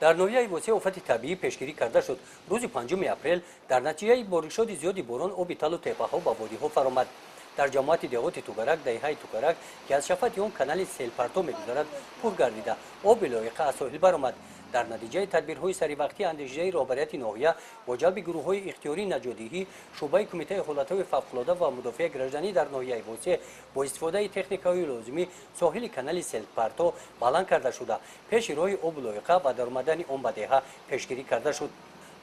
Дар ноҳияи Восеъ офати табиӣ пешгирӣ карда шуд. Рӯзи 5 апрел дар натиҷаи боришоти зиёди борон оби талу теппаҳо ба водиҳо фаромад. Дар ҷамоати деҳоти Тугарак, даҳиҳаи Тугарак, ки аз шафати он канали селпарто мегузарад, пур гардида, оби лоиқа аз соҳил баромад. Дар натиҷаи тадбирҳои саривақтии андешидаи роҳбарияти ноҳия бо ҷалби гурӯҳҳои ихтиёрии наҷотдиҳӣ, шӯъбаи кумитаи ҳолатҳои фавқулода ва мудофиаи гражданӣ дар ноҳияи Восеъ бо истифодаи техникаҳои лозимӣ соҳили канали селпарто баланд карда шуда, пеши роҳи обу лоиқа ва даромадани он ба деҳа пешгирӣ карда шуд.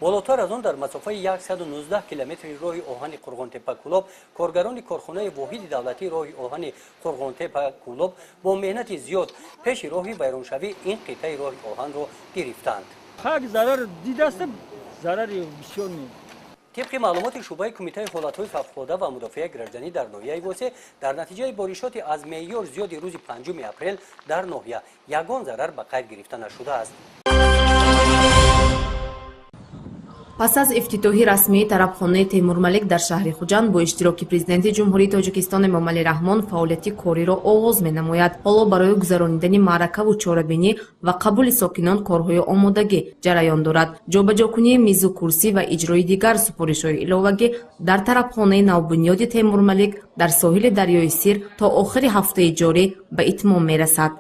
Болотар аз он, дар масофаи 119 километри роҳи оҳани Қурғонтеппа-Кӯлоб коргарони корхонаи воҳиди давлатии роҳи оҳани Қурғонтеппа-Кӯлоб бо меҳнати зиёд пеши роҳи вайроншавии ин қитъаи роҳи оҳанро гирифтанд. Хак зарар дидаст, зарари бисёр не. Тибқи маълумоти шӯъбаи кумитаи ҳолатҳои фавқулода ва мудофиаи гражданӣ дар ноҳияи Восеъ, дар натиҷаи боришоти аз меъёр зиёди рӯзи 5 апрел дар ноҳия ягон зарар ба қайд гирифта нашудааст. Пас аз ифтитоҳи расмии тарабхонаи Темурмалик дар шаҳри Хуҷанд бо иштироки президенти Ҷумҳурии Тоҷикистон Эмомалӣ Раҳмон фаъолияти кориро оғоз менамояд. Ҳоло барои гузаронидани маъракаву чорабинӣ ва қабули сокинон корҳои омодагӣ ҷараён дорад. Ҷобаҷокунии мизу курсӣ ва иҷрои дигар супоришҳои иловагӣ дар тарабхонаи навбунёди Темурмалик дар соҳили дарёи Сир то охири ҳафтаи ҷорӣ ба итмом мерасад.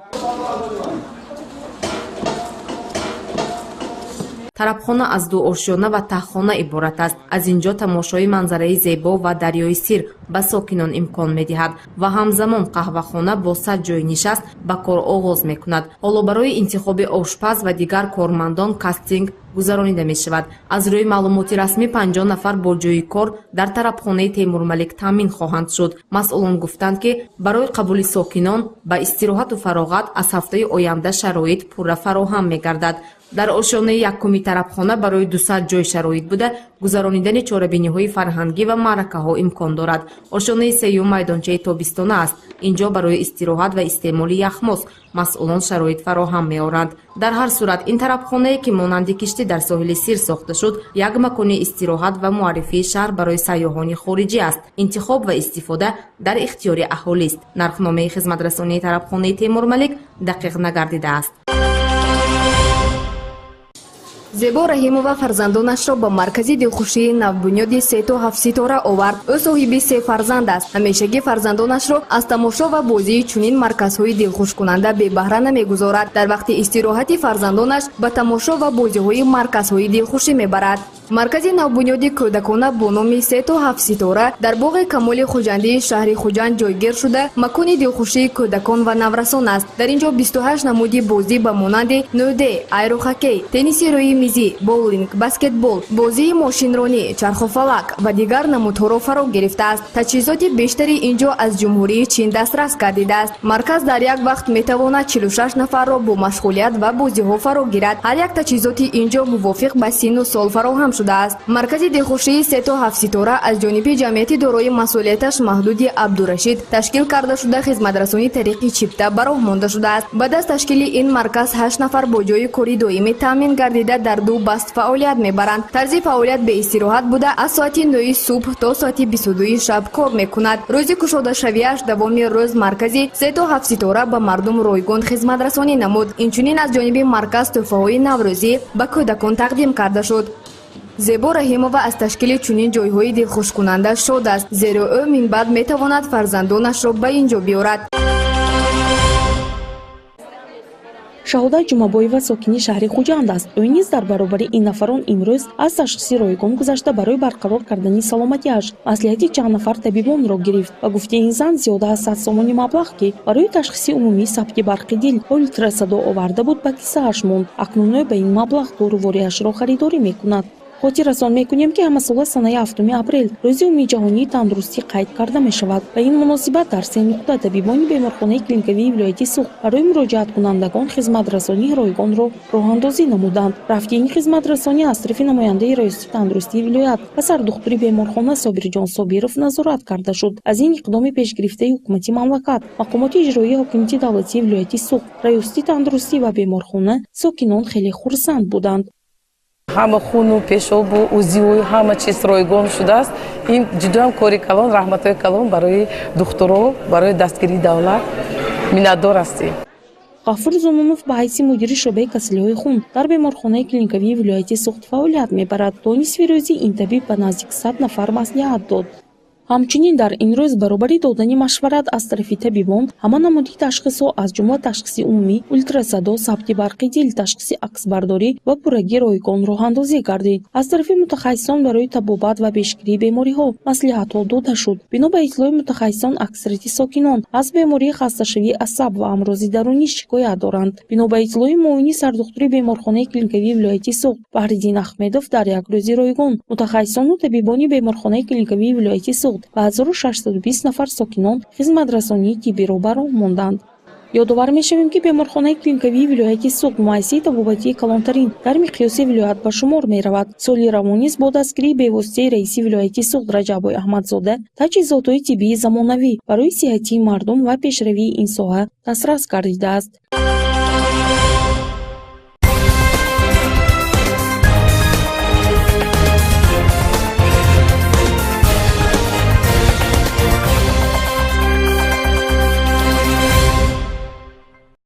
Тарабхона аз ду ошёна ва таҳхона иборат аст. Аз ин ҷо тамошои манзараи зебо ва дарёи Сир ба сокинон имкон медиҳад ва ҳамзамон қаҳвахона бо 100 ҷойи нишаст ба кор оғоз мекунад. Ҳоло барои интихоби ошпаз ва дигар кормандон кастинг гузаронида мешавад. Аз рӯи маълумоти расмӣ 50 нафар бо ҷойи кор дар тарабхонаи Темурмалик таъмин хоҳанд шуд. Масъулон гуфтанд, ки барои қабули сокинон ба истироҳату фароғат аз ҳафтаи оянда шароит пурра фароҳам мегардад. Дар ошёнаи якуми тарабхона барои 200 ҷой шароит буда, гузаронидани чорабиниҳои фарҳангӣ ва маъракаҳо имкон дорад. Ошёнаи сеюм майдончаи тобистона аст. Ин ҷо барои истироҳат ва истеъмоли яхмоз масъулон шароит фароҳам меоранд. Дар ҳар сурат, ин тарабхонае, ки монанди киштӣ дар соҳили Сир сохта шуд, як макони истироҳат ва муаррифии шаҳр барои сайёҳони хориҷӣ аст. Интихоб ва истифода дар ихтиёри аҳолист. Нархномаи хизматрасонии тарабхонаи Темурмалик дақиқ нагардидааст. Зебо Раҳимова фарзандонашро ба маркази дилхушии навбунёди сету ҳафтситора овард. Ӯ соҳиби се фарзанд аст. Ҳамешагӣ фарзандонашро аз тамошо ва бозии чунин марказҳои дилхушкунанда бебаҳра намегузорад. Дар вақти истироҳати фарзандонаш ба тамошо ва бозиҳои марказҳои дилхушӣ мебарад. Маркази навбунёди кӯдакона бо номи сету ҳафтситора дар боғи Камоли Хуҷандии шаҳри Хуҷанд ҷойгир шуда, макони дилхушии кӯдакон ва наврасон аст. Дар ин ҷо 28 намуди бозӣ ба монанди нӯде, аэрохоккей, тенниси рӯи мизӣ, боулинг, баскетбол, бозии мошинронӣ, чархуфалак ва дигар намудҳоро фаро гирифтааст. Таҷҳизоти бештари ин ҷо аз Ҷумҳурии Чин дастрас гардидааст. Марказ дар як вақт метавонад 46 нафарро бо машғулият ва бозиҳо фаро гирад. Ҳар як таҷҳизоти ин ҷо мувофиқ ба синну сол фароҳам шудааст. Маркази дилхушии сету ҳафтситора аз ҷониби ҷамъияти дорои масъулияташ маҳдуди Абдурашид ташкил карда шуда, хизматрасонӣ тариқи чипта ба роҳ монда шудааст. Баъд аз ташкили ин марказ 8 нафар бо ҷойи кори доимӣ таъмин гардида, дар ду баст фаъолият мебаранд. Тарзи фаъолият беистироҳат буда, аз соати 9 субҳ то соати 22 шаб кор мекунад. Рӯзи кушодашавиаш давоми рӯз маркази сету ҳафтситора ба мардум ройгон хизматрасонӣ намуд. Инчунин аз ҷониби марказ тӯҳфаҳои наврӯзӣ ба кӯдакон тақдим карда шуд. Зебо Раҳимова аз ташкили чунин ҷойҳои дилхушкунанда шод аст, зеро ӯ минбаъд метавонад фарзандонашро ба ин ҷо биёрад. Шаҳодат Ҷумабоева сокини шаҳри Хуҷанд аст. Ӯ низ дар баробари ин нафарон имрӯз аз ташхиси ройгон гузашта, барои барқарор кардани саломатиаш маслиҳати чанд нафар табибонро гирифт. Ба гуфтаи ин зан, зиёда аз 100 сомони маблағ, ки барои ташхиси умумии сабти барқи дил ультрасадо оварда буд, ба кисааш монд. Акнун ӯ ба ин маблағ дорувориашро харидорӣ мекунад. Хотиррасон мекунем, ки ҳамасола санаи 7 апрел рӯзи умумии ҷаҳонии тандурустӣ қайд карда мешавад. Ба ин муносибат дар се нуқта табибони беморхонаи клиникавии вилояти Суғд барои муроҷиаткунандагон хизматрасонии ройгонро роҳандозӣ намуданд. Рафти ин хизматрасонӣ аз тарафи намояндаи раёсати тандурустии вилоят ва сардухтури беморхона Собирҷон Собиров назорат карда шуд. Аз ин иқдоми пешгирифтаи ҳукумати мамлакат, мақомоти иҷроии ҳокимияти давлатии вилояти Суғд, раёсати тандурустӣ ва беморхона сокинон хеле хурсанд буданд. Ҳама хуну пешобу узиву ҳама чиз ройгон шудааст. Ин ҷудоам кори калон, раҳматҳои калон барои духтуро, барои дастгирии давлат, миннатдор ҳастем. Ғафур Зунунов ба ҳайси мудири шӯъбаи касалиҳои хун дар беморхонаи клиникавии вилояти Суғд фаъолият мебарад. То нисфи рӯзӣ ин табиб ба наздик 100 нафар маслиҳат дод. Ҳамчунин дар ин рӯз баробари додани машварат аз тарафи табибон, ҳама намуди ташхисҳо, аз ҷумла ташхиси умумӣ, ултрасадо, сабти барқи дил, ташхиси аксбардорӣ ва пуррагӣ ройгон роҳандозӣ гардид. Аз тарафи мутахассисон барои табобат ва пешгирии бемориҳо маслиҳатҳо дода шуд. Бино ба иттилои мутахассисон, аксарияти сокинон аз бемории хасташавии асаб ва амрози дарунӣ шикоят доранд. Бино ба иттилои муовини сардухтури беморхонаи клиникавии вилояти Суғд Баҳриддин Ахмедов, дар як рӯзи ройгон мутахассисону табибони беморхонаи клиникавии вилояти Суғд ба 1620 нафар сокинон хизматрасонии тиббиро ба роҳ монданд. Ёдовар мешавем, ки беморхонаи клиникавии вилояти Суғд муассисаи табобатии калонтарин дар миқёси вилоят ба шумор меравад. Соли равон низ бо дастгирии бевоситаи раиси вилояти Суғд Раҷаббой Аҳмадзода таҷҳизотҳои тиббии замонавӣ барои сиҳатии мардум ва пешравии ин соҳа дастрас гардидааст.